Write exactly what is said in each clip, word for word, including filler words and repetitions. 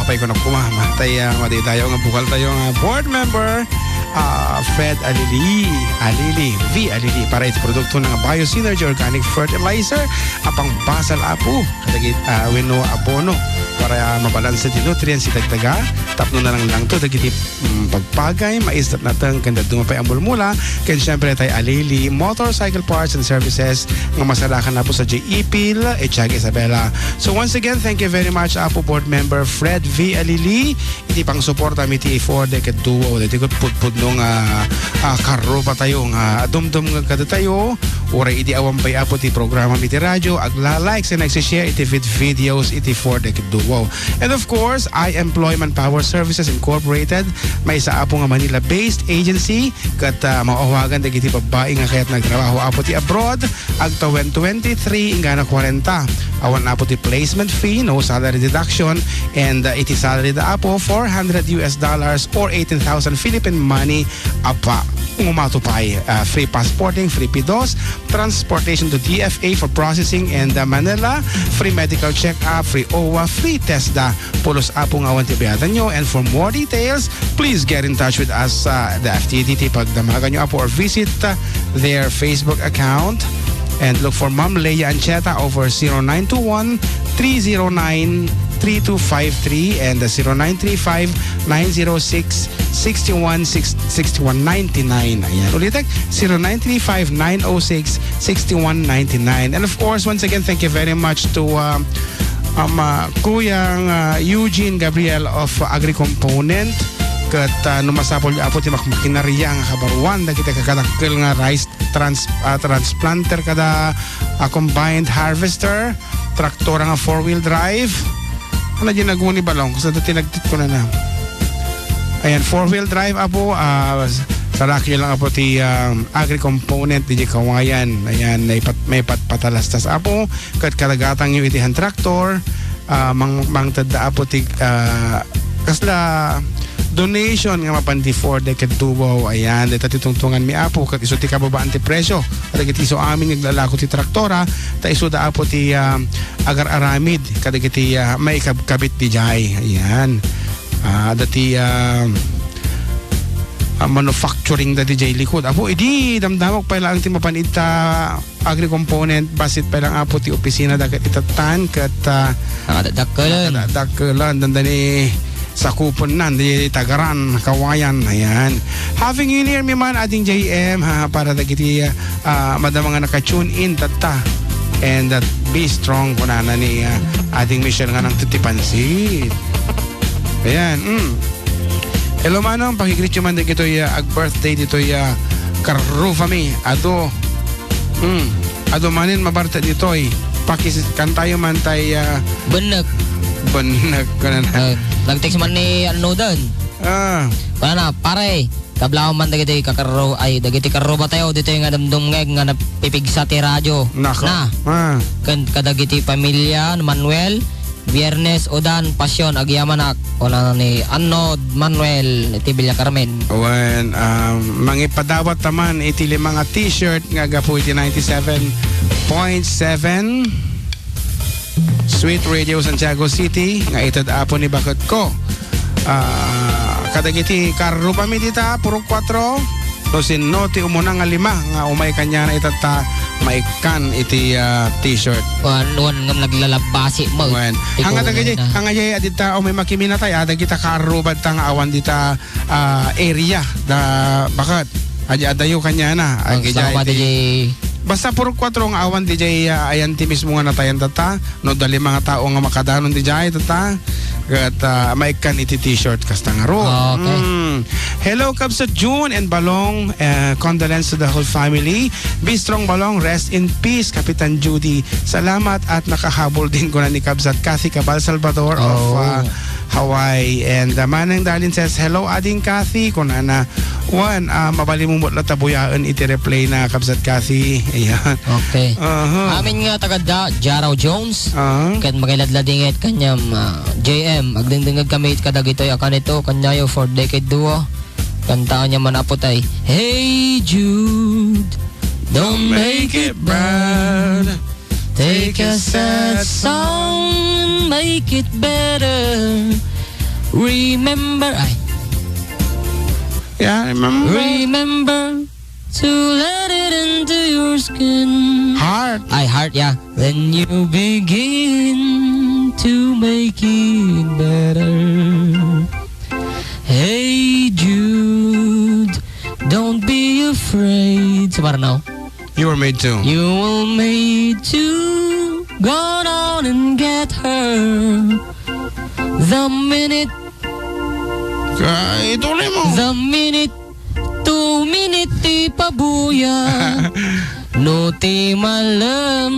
Pay ko na kuma, tay, ah, madaydayaw nga bukal tayo nga board member, ah, Fred Alili, Alili, V Alili, para iti produkto nga Bio Synergy Organic Fertilizer, a pangbasal, apo, kadagit, ah, wenno abono, para mabalanse ti nutrients iti dagdaga, tapno na lang lang to, dagiti, mm, pagpagay, mais, nateng, ken dadduma pay a mulmula, ken siyempre tay Alili Motorcycle Parts and Services, nga masarakan, apo, sa J. Ipil, Etiaga, Isabela. So once again, thank you very much, apo, board member Fred V. Alili, iti pangsuportam iti Four Decade Duo, dagiti pudpudno nga, ah, karruba tayo nga dumdum nga kadatayo, uray idi awan pay, apo, ti programa iti radio, agla-like ken agsi-share iti vid-, videos iti Four Decade Duo. And of course, I Employ Manpower Services Incorporated, maysa, apo, nga Manila-based agency, ket, ah, maawagan dagiti babbai nga kayat nagtrabaho, apo, ti abroad, agtawen twenty-three inggana forty. Awan, apo, ti placement fee, no salary deduction, and, uh, iti salary da, apo, four hundred U S dollars or eighteen thousand Philippine money, apa. Umatu pay, uh, free passporting, free P dos, transportation to D F A for processing and, uh, Manila, free medical check-up, free O W A, free TESDA. Pulos, apo, nga awan ti bayadanyo. And for more details, please get in touch with us, uh, the F T D T, pagdamaganyo, apo, or visit, uh, their Facebook account and look for Ma'am Leia Ancheta over zero nine two one, three zero nine, three two five three and zero nine three five, nine zero six, sixty-one, six, sixty-one ninety-nine. Ayan, ulitek, zero nine three five, nine oh six, sixty-one ninety-nine. And of course, once again, thank you very much to, uh, um, uh, Kuyang, uh, Eugene Gabriel of Agri-Component. Ket, uh, no masapul, apo, ti makmakinarya nga kabaruan dagiti kakadakkel nga rice trans-, ah, transplanter kada, ah, combined harvester, traktor nga four-wheel drive. Ano di naguni balong? Sa dati nagtit ko na na. Ayan, four-wheel drive, apo, ah, sarakyo lang, apo, ti, ah, agri component di Kawayan. Ayan, may pat-, may patpatalastas, apo, ket kadagatang yu iti hand tractor, ah, mang-, mangtedda, apo, ti, ah, kasla donation nga mapan ti Four Decade Duo. Ayan, dayta ti tungtungan mi, apo, ket isu ti kababaan ti presyo. Kadagiti isu amin nga aglalako ti traktora, ta isuda, apo, ti, ah, agar-aramid kadagiti, ah, maikabkabit didiay. Ayan. Ah, dati, ah, ah, manufacturing dati diay likud. Apo, idi damdamok pay laeng ti mapan ita agri-component, bassit pay lang, apo, ti opisina da ket itattan ket, ah, Nakadadakkelan. Nakadadakkelan, dandani sakupennan di Tagaran, Kawayan. Ayan. Happy New Year, mi man, ading J M, ha, para dagiti, ah, madama nga naka-tune in tatta. And, ah, be strong, kunana ni, ah, ading Michelle nga nangtitipansit. Ayan, mm. Hello, manong, pakigreet yo man dagitoy, ah, ag-birthday ditoy, ah, karrufami. Adu, mm, adu manen mabarta ditoy. Pakis-, kantayo man tay, ah, Bennek. Bennek, kunana. Eh, nag-text man ni Alnodan. Ah. Kunana, pare, kablawan man dagiti kakarro-, ay, dagiti karruba tayo, ditoy nga dumdumngeg nga napipigsa ti radyo. Nako. Na. Ah. Ken kadagiti pamilya, Manuel, Biernes, Udan, Pasyon, agyamanak, kunana ni Anod Manuel iti Villa Carmen. Wen, um, mangipadawat ta man iti lima nga t-shirt nga gapu iti ninety-seven point seven Sweet Radio Santiago City nga ited apo ni baketko. Ah, kadagiti karrubami dita, puro kuatro. No sinno ti umuna nga lima nga umay kaniana itatta maikkan iti, ah, t-shirt. Wan, wan ngem naglalabbasi mo. Wen. Ti Hanga kulay dagiti, na. Hanga jay adita umay makiminatay, ah, dagita karrubad ta nga awan dita, ah, area da baket. Adi adayo kaniana. Ang Agi jay salamat ti, iti basta puro kuatro nga awan di jay, ah, ayan ti mismo nga natayan tatta. No, da lima nga tao nga makadanon di jay tatta. Ket, ah, maikkan iti t-shirt kasta nga ro. Okay. Mm. Hello, Kabsat June and Balong. Uh, condolence to the whole family. Be strong, Balong. Rest in peace, Kapitan Judy. Salamat at nakahabol din ko na ni Kabsat Kathy Cabal Salvador of, Oh. uh, Hawaii. And, uh, Manang Dalin says, "Hello, Ading Kathy." Kunana, Wan, ah, mabalin mo met la tabuyaen iti replay na, Kabsat Kathy. Ayan. Okay. Aha. Amin nga taga da, Jaraw Jones. Ah. Ket makiladladingit kaniam, ah, J M. Agdengdengngeg kami kadagitoy a kanito, kaniayo for Decade Duo. Kantaanyo man, Apo, tay, "Hey Jude, don't make it bad. Take a sad song and make it better." Remember, ay. Yeah, remember. Remember to let it into your skin. Heart. Ay, heart, yeah. Then you begin to make it better. Hey, Jude, don't be afraid. Sa Barnaw. You were made to. You were made to go down and get her. The minute. Ah, ituloy mo. The minute, two minute, ti pabuya. No, ti malem,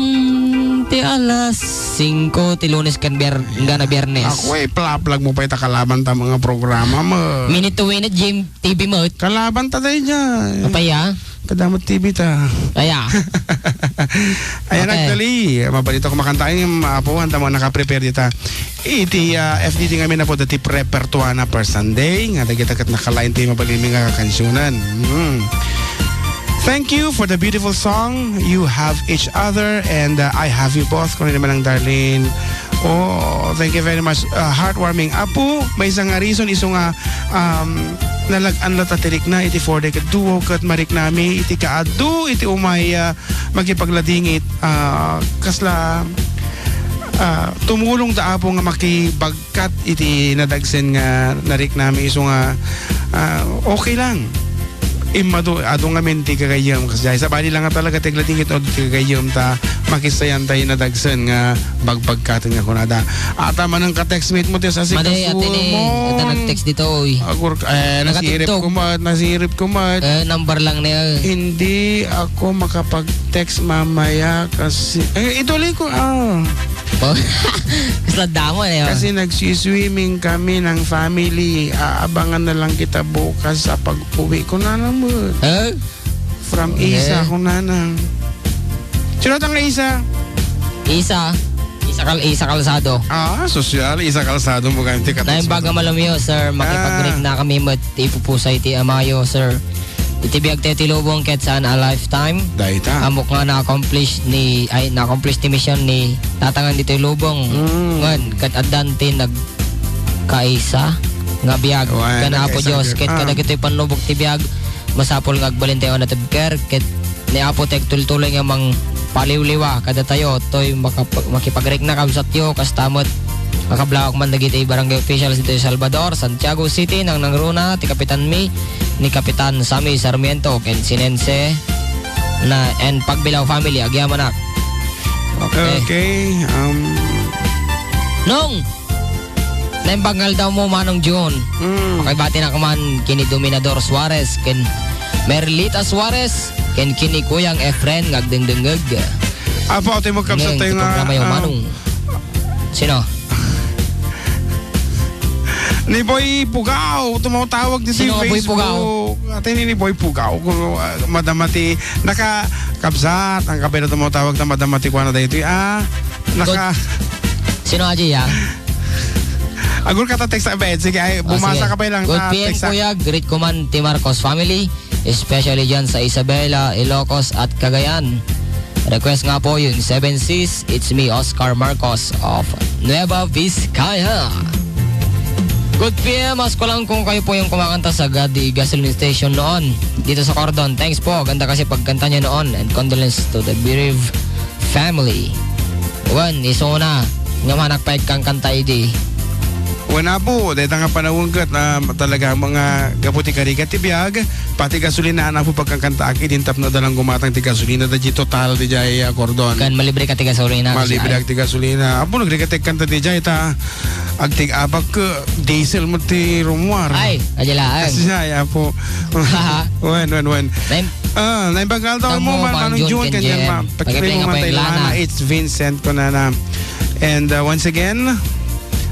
ti alas singko, ti Lunes ken Bier-, gana Biyernes. Ako, eh, plaplag mo pa ita kalaban ta mga programa mo. Minute to minute, Jim, T V mo. Kalaban ta tayo dyan. Apay, ah? Kadamot T V ta. Aya. Ayan, okay. Actually, mabalita ko makantaen, Apo, anta mo nakaprepare dita. Iti, ah, F D D nga amin, Apo, dati repertoire na per Sunday, nga dagita ket nakalain ti mabalin mi nga kakansionan. Hmm. Thank you for the beautiful song, You Have Each Other, and, uh, I Have You Both, kuno ni Manang Darlene. Oh, thank you very much. Uh, heartwarming. Apo, maysa nga reason isu nga, um, nalag-an la ta ti rikna iti four-day ket duo ket mariknami iti kaadu iti umay, uh, makipagladingit, uh, kasla, uh, tumulong da Apo nga makibag- kat iti nadagsen nga nariknami isu nga, ah, okay lang. Immadu, adu ngamin ti gagayyem. Kas diay, sabali lang nga talaga ti agladingit no ti gagayyem ta makisayan tayo nadagsen nga bagbagkaten nga kunada. Ata manang ka-textmate mo ti sasikaso mo. Madi, ati ni, ata nag-text dito, oy. Agur, eh, nasirip ko mat, nasirip ko mat. Eh, number lang niya. Hindi ako makapag-text mamaya kasi, eh, ituloy ko, ah. Oh. Kasla damo, eh, oh. Kasi nagsiswimming kami ng family. Aabangan na lang kita bukas sa pag-uwi ko na naman. Huh? From Isa ko na nang. Sino tang Isa? Isa. Isa Cal-, Isa Calzado. Ah, sosyal. Isa Calzado mo ganyan. Naimbag a malamiyo, sir. Makipag-break na kami met ipupusay ti amayo, sir. Iti biag tayo ti lubong ket saan a lifetime. Dayta. Ammok nga na-accomplish ni, ay, na-accomplish ti mission ni tatangan ditoy lubong. Mm. Ngan, ket addan ti nagkaisa nga biag. Wen, kan Apo nagkaisa Dios, nga biag. Ket ah. Kadagitoy pannubok ti biag, masapul nga agbalin tayo a natibker, ket ni Apo ti agtultuloy nga mangpaliwliwa kadatayo, toy makap-, makipagrikna kabsatyo, kasta met makablawak man dagiti barangay officials ditoy Salvador, Santiago City, nang nangruna ti kapitanmi, ni Kapitan Sammy Sarmiento, ken sinense na and Pagbilao family, agyamanak. Okay. Okay, um, Nong! Naimbag nga aldaw mo, Manong Jun. Mm. Pakibati na kaman kini Dominador Suarez, ken Merlita Suarez, ken kini Kuyang Efren nga agdengdengngeg. Apo, atoy magkabsat tayo nga, programa yo, ah, Manong. Sino? Ni Boy Pugaw, tumawtawag di Sino nga Boy Pugaw? Facebook. Ate ni, ni Boy Pugaw, kung, ah, madama ti, nakakabsat, ang kabay na tumawtawag na madama ti kuwana daytoy. Ah, naka- Good. Sino, Aji, ah? Agur ka ta text, ah, Ben. Sige, ay, ah, bumasa sige. Ka pa lang. Good na P M, text, ah. Kuya. Greet ko man ti Marcos family, especially dyan sa Isabela, Ilocos, at Cagayan. Request nga po yung Seven Seas, it's me, Oscar Marcos of Nueva Vizcaya. Good P M, ask ko lang kung kayo po yung kumakanta sa Gadi Gasoline Station noon dito sa Cordon. Thanks po, ganda kasi pagkanta niya noon. And condolence to the bereaved family. Wen, isuna nga manakpayag kang kanta idi. Wen, Apo, dayta nga panawen ket, ah, talaga mga gapu ti karigat ti biag, pati gasolina, Apo, pagkangkantaak idi tapno adda lang gumatang ti gasolina, da di total ti jay, ah, Cordon. Kan malibre ka ti gasolina, kasi malibre ay. Ak ti gasolina. Apo, nagrigat ti kanta ti jay, ta agtig-abak, eh, diesel mo ti rumuar. Ay, adya laeng. Kasi siya, ay, Apo. Wen, wen, wen. Nine Ah, naimbag nga aldaw mo, Manong Jun, ken Jen, ma'am. Pakipay mo man tayo, Lana. It's Vincent, kunana. And, uh, once again,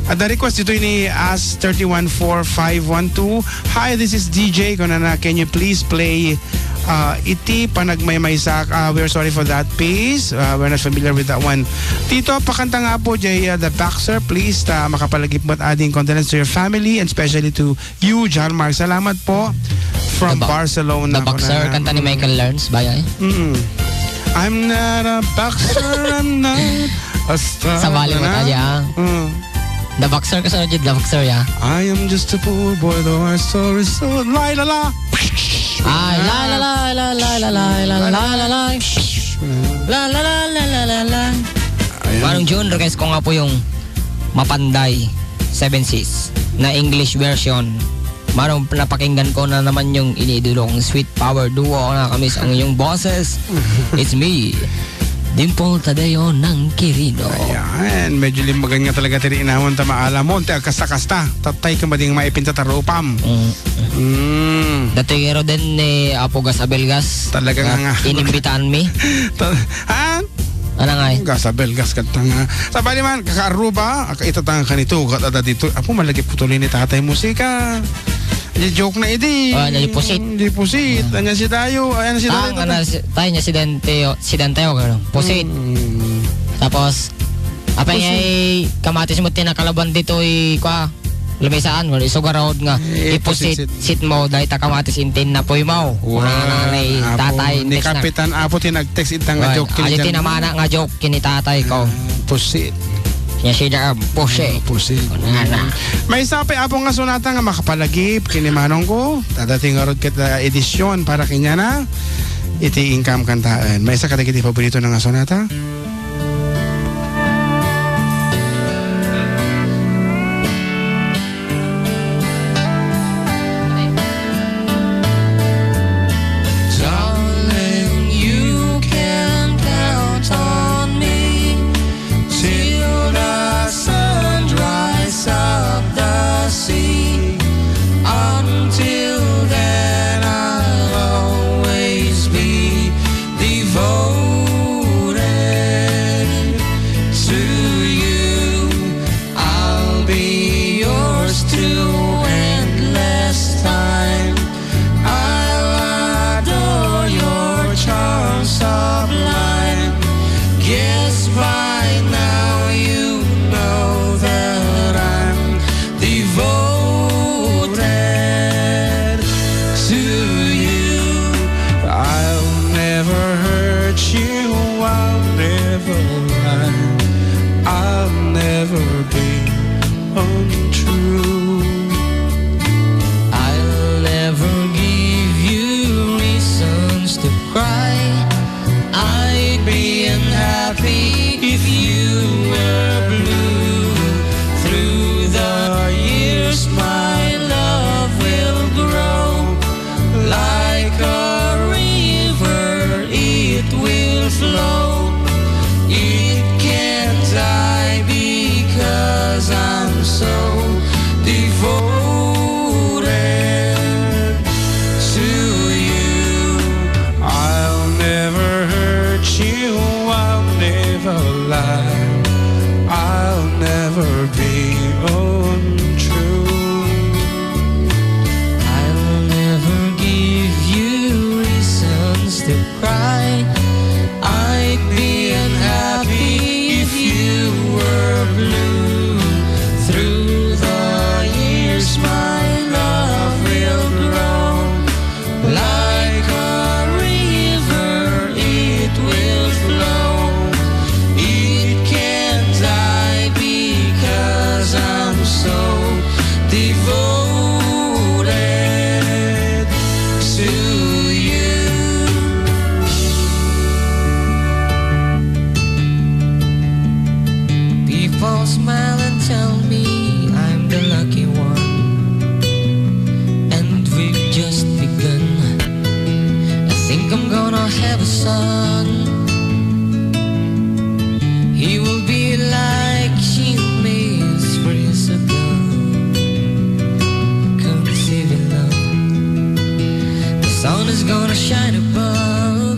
adda request ditoy ni As thirty-one four five one two. "Hi, this is D J," kunana. "Can you please play, uh, iti panagmaymaysak?" Uh, we're sorry for that, please. Uh, we're not familiar with that one. Tito, pakanta nga po, jay, uh, The Boxer, please. Ta makapalagip met ading condolence to your family and especially to You, John Mark, salamat po. From Barcelona, the Boxer, kanta ni Michael Learns, ba yan? Mm. I'm not a boxer, I'm not a star. Sabali mo tayo, ah. Mm. The Boxer, kasano dyan? The Boxer, ya. I am just a poor boy, though my story so la la la. Ay, la la la, la la la, la la la, la la la. La la la, la la la, la. Ayan. Manong Jun, request ko nga po yung Mapanday, Seven Seas, na English version. Manong, napakinggan ko na naman yung iniidolo kong Sweet Power Duo na kamis ang inyong boses. It's me, Dimple Tadeo ng Quirino. Ayan, medyo limbagan nga talaga ti inawan ta maalamon, ti agkasta-kasta. Tatay ka mading maipinta ta rupam. Mm. Mm. Dati gero din ni Apo Gas Abelgas. Talaga nga, nga. Inimbitan mi. Ta-, han? Ano nga eh? Gas Abelgas kat nga. Sabali man, kaka-Aruba, aka-, itatang ka nito, kat ada dito. Apo, malagi putulin ni tatay musika. Joke na idi. Ah, nalipusit. Di pusit. Anya si Dayo, ayan si Dayo. Tang, ana, si, tayo niya si Danteo, si Danteo, gano'n. Pusit. Mm. Tapos, apay nga Pusit. Kamatis mo tinakalaban dito, i-, kwa, lumisaan mo, isugarod nga, Eh, ipusit, pusit. Sit mo, dahil ta kamatis intin na puy mo. Wow. Una na ni Apo, tatay, ni text na. Kapitan Apo, tinag-text itang nga Well, joke, ayo kinidyan mo. Tinamana nga joke, kini tatay ko. Ah, pusit. Nya siya, ah, pusit. Ah, pusit. Una na. Maysa pay, Apo, nga sonata nga makapalagip, kini manong ko. Tadating nga rod ket, ah, edisyon para kanyana. Iti Inkam Kantaen. Maysa kadagiti paborito na nga sonata. Darling, you can count on me till the sunrise of the sea. Until then, I'll always be devoted to you. I'll be yours till endless time. I'll adore your charm sublime. Guess by now you know that I'm devoted to you. I'll never hurt you, I'll never lie, I'll never be untrue. I'll never give you reasons to cry. I'd be unhappy if you were blue. Through the years, my love will grow. Like a river, it will flow. It can die because I'm so devoted to you. I'll never hurt you, I'll never lie, I'll never be untrue. I'll never give you reasons to cry. I'd be unhappy if you were blue. Through the years, my love will grow. Like a river, it will flow. It can die because I'm so devoted to you. People smile and tell me I'm the lucky one, and we've just begun. I think I'm gonna have a son. He will be like Chile Miss Frizzle. Come see me love. The sun is gonna shine above.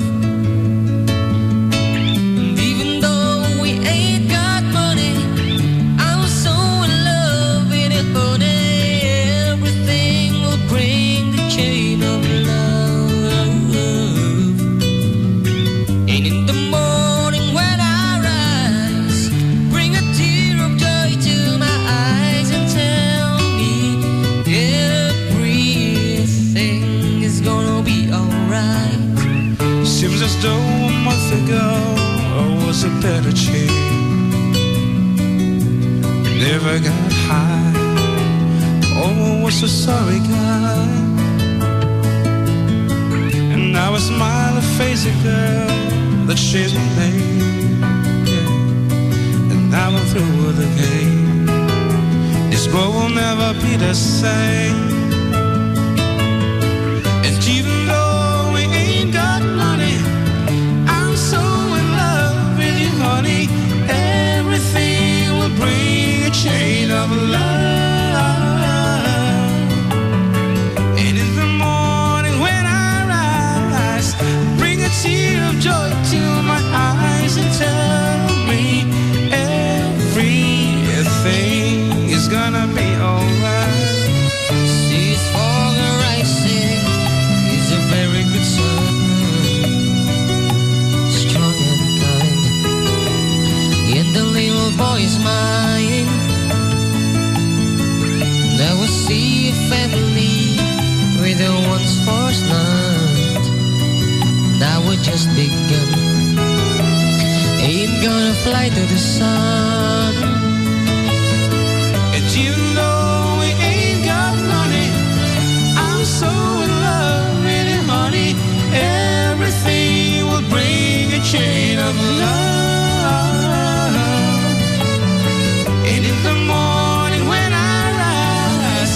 And even though we ain't got money, I'm so in love with it, honey. Everything will bring the chain of love. And in the morning when I rise, bring a tear of joy to my eyes and tell me everything is gonna be alright. Seems as though a month ago I was a better chick. Never got So sorry, guy. And now I smile and face a girl that she's made. And now I'm through with the game. This boy will never be the same. And even though we ain't got money, I'm so in love with you, honey. Everything will bring a chain of love. And in the morning when I rise, bring a tear of joy to my eyes and tell me everything is gonna be alright. Cease for the rising is a very good sun. Strong and kind. Yet the little boy is mine. Never see a family with a once forced night. Now we just begun. Ain't gonna fly to the sun. And even though we ain't got money, I'm so in love with you, honey. Everything will bring a chain of love. And in the morning when I rise,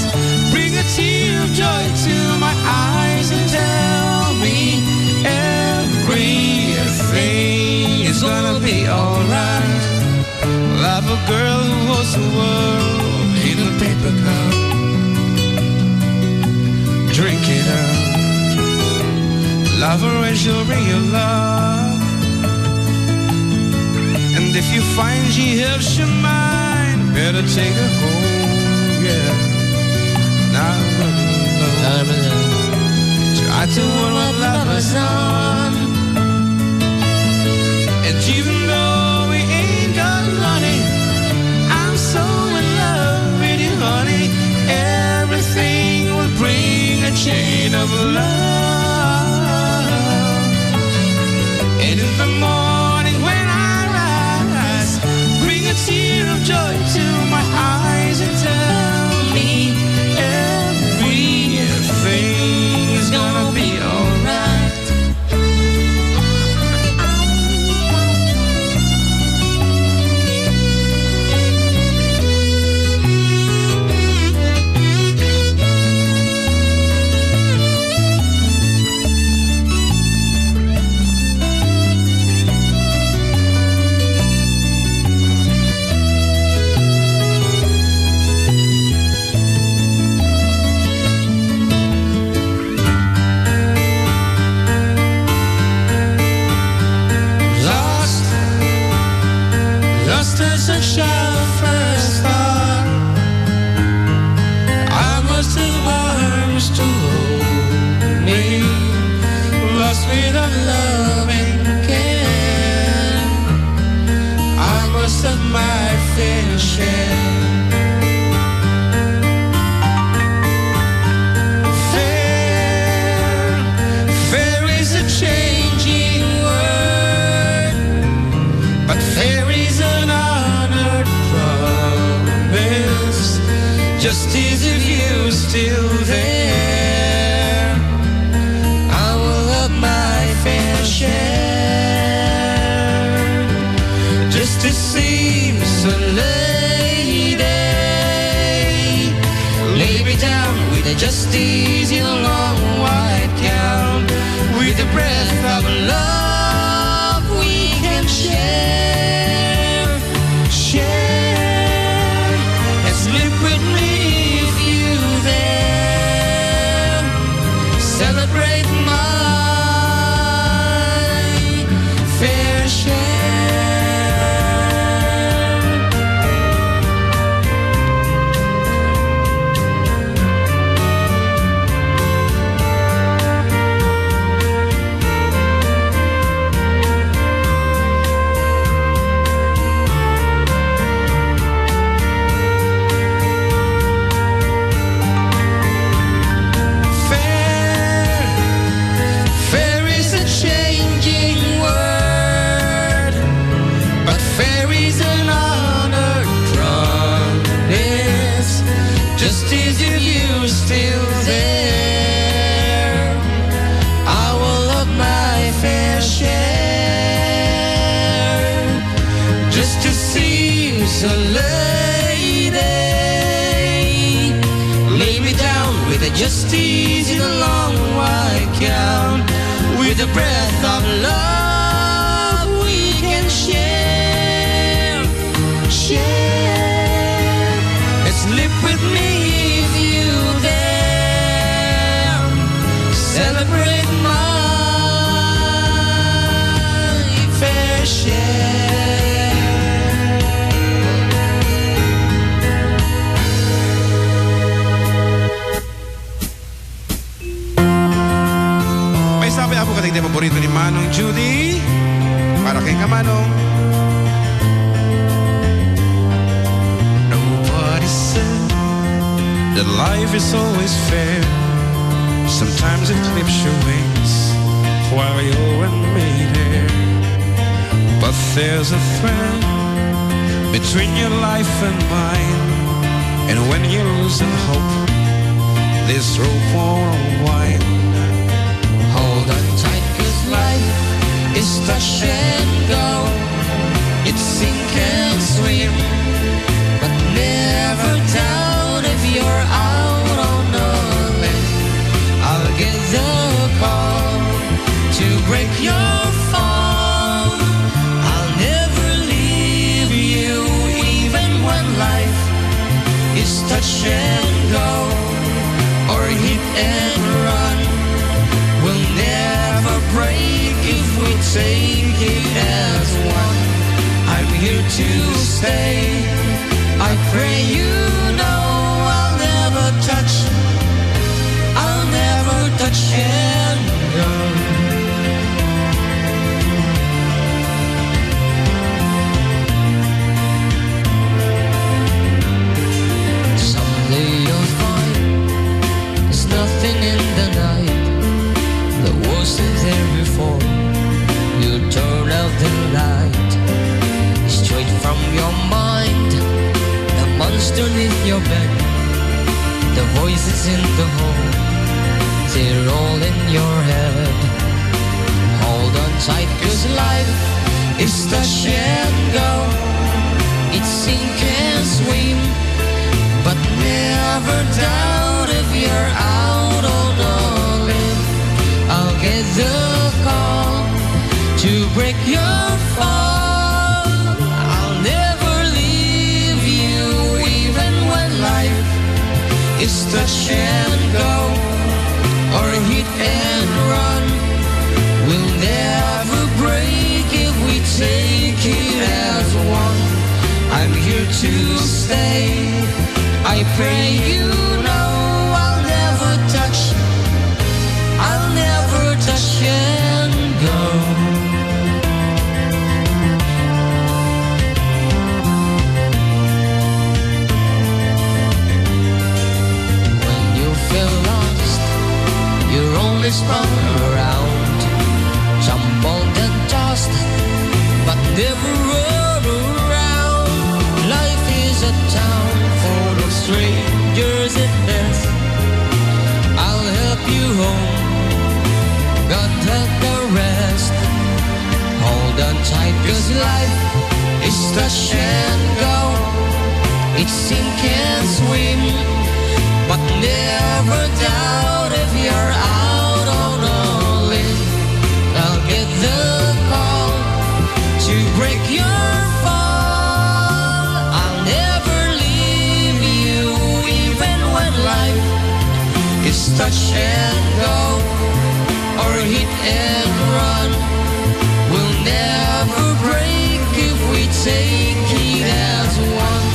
bring a tear of joy to my eyes and tell me everything is gonna be alright. Love a girl who holds the world in a paper cup. Drink it up. Love her and she'll bring you love. And if you find she helps your mind, better take her home, yeah. Now I'm alone. Try to warm up lovers on. And even though we ain't got money, I'm so in love with you, honey. Everything will bring a chain of love. And in the morning when I rise, bring a tear of joy to my eyes and tell me everything is gonna be alright. Lost, lost as a child first thought. I must have arms to hold me, lost without love and care. I must have my fair share. Fair, fair is a changing word, but fair is an honored promise. Justice, if you're still there, I will have my fair share. Justice seems a lady. Lay me down with the justice in a long white gown, with the breath of love we can share. Share and sleep with me if you dare. Celebrate my fair share. Fair, If you're still there, I will have my fair share. Just to see you so lady, lay me down with a justice in a long white gown, with a breath of love we can share. Share, sleep with me if you dare. Celebrate my fair share. Maysa pay, Apo, kadagiti paborito ni Manong Judy. Para kenka, Manong. Nobody said that life is always fair. Sometimes it clips your wings while you're in midair. But there's a thread between your life and mine. And when you're losing hope, this rope won't unwind. Hold on tight, 'cause life is touch and go. It's sink and swim, but never doubt if you're out on a limb. I'll get the call to break your fall. I'll never leave you, even when life is touch and go or hit and run. We'll never break if we take it as one. I'm here to stay. I pray you know I'll never touch, I'll never touch and go. Someday you'll find there's nothing in the night that wasn't there before. You turn out the light, straight from your mind. The monster 'neath your bed, the voices in the hall, they're all in your head. Hold on tight, 'cause life is touch and go. It's sink and swim, but never doubt if you're out on a limb. I'll get the call to break your fall. I'll never leave you, even when life is touch and go or hit and run. We'll never break if we take it as one. I'm here to stay. I pray you know I'll never touch, I'll never touch and go. When you feel lost, you're only spun around, jumbled and tossed, but never run around. Life is a town full of strangers and mess. I'll help you home. God help the rest. Hold on tight, 'cause life is touch and go. It's sink and swim, but never doubt if you're out on a limb. I'll get the call to break your fall. I'll never leave you, even when life is touch and go or hit and run. We'll never break if we take it as one.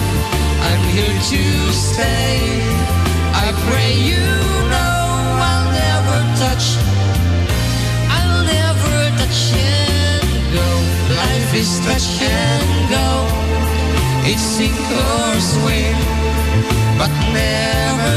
I'm here to stay. I pray you know I'll never touch, I'll never touch and go. Life is touch and go. It's sink or swim, but never